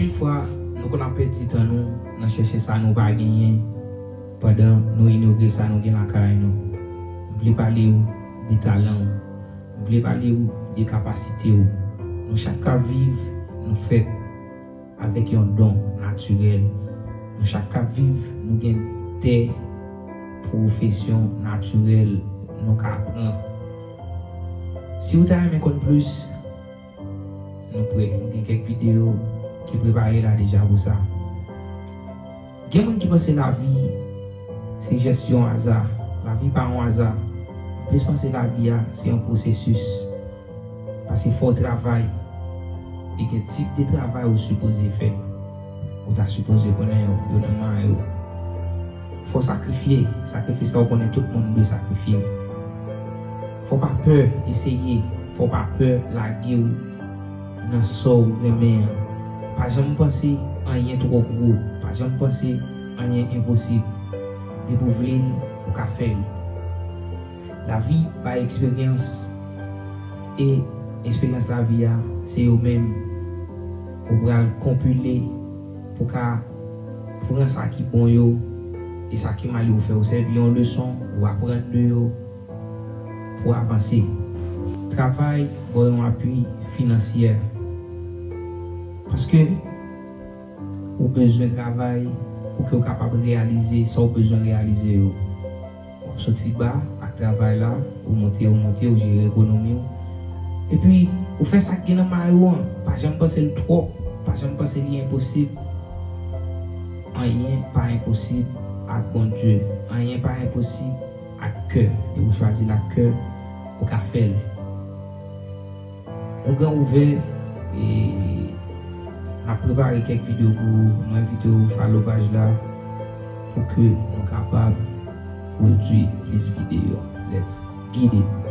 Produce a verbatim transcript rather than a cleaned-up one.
Anpil fwa, nou konn ap pèdi tan nou nan chèche sa nou pa genyen pandan nou inogire sa nou gen lakay nou. M vle pale w de talan w. M vle pale w de kapasite w. Nou chak k ap viv, nou fèt avèk yon don natirèl. Nou chak k ap viv, nou gen de pwofesyon natirèl nou ka pran. Si w ta renmen konn plis, nou prè. Nou gen kèk videyo ki prepare la deja pou sa. Gen moun ki panse lavi se jis yon aza. Lavi pa yon aza. M plis panse lavi a se yon pwosesis. Paske fò w travay. E gen tip de travay ou sipoze fè. Ou ta sipoze konnen yo, yo nan men yo. Fò w sakrifye, sakrifis sa w konnen tout moun dwe sakrifye. Fò w pa pè eseye, fò w pa pè lage w nan sa w renmen an. Pa janm panse anyen twò gwo, pa janm panse anyen enposib. Depi w vle l, ou ka fè l. Lavi bay eksperyans, e eksperyans lavi a, se yo menm ou pral konpile pou ka pran sa ki bon yo, e sa ki mal yo, ou fè yo sèvi yon leson, ou aprann de yo pou avanse. Travay ba w yon apui finansyè. Paske ou bezwen travay pou ke w kapab reyalize sa w bezwen reyalize yo. W ap soti ba ak travay la, ou monte, ou monte, ou jere ekonomi w. Epi, ou fè sa k gen nan men w an. Pa janm panse l twòp, pa janm panse li enposib. Anyen pa enposib ak Bondye. Anyen pa enposib ak kè. Depi w chwazi l ak kè, ou ka fè l. Nou gen ouvè e n ap prepare kèk videyo pou ou. Nou envite w follow paj la pou ke nou kapab pwodui plis videyo. Let's get it!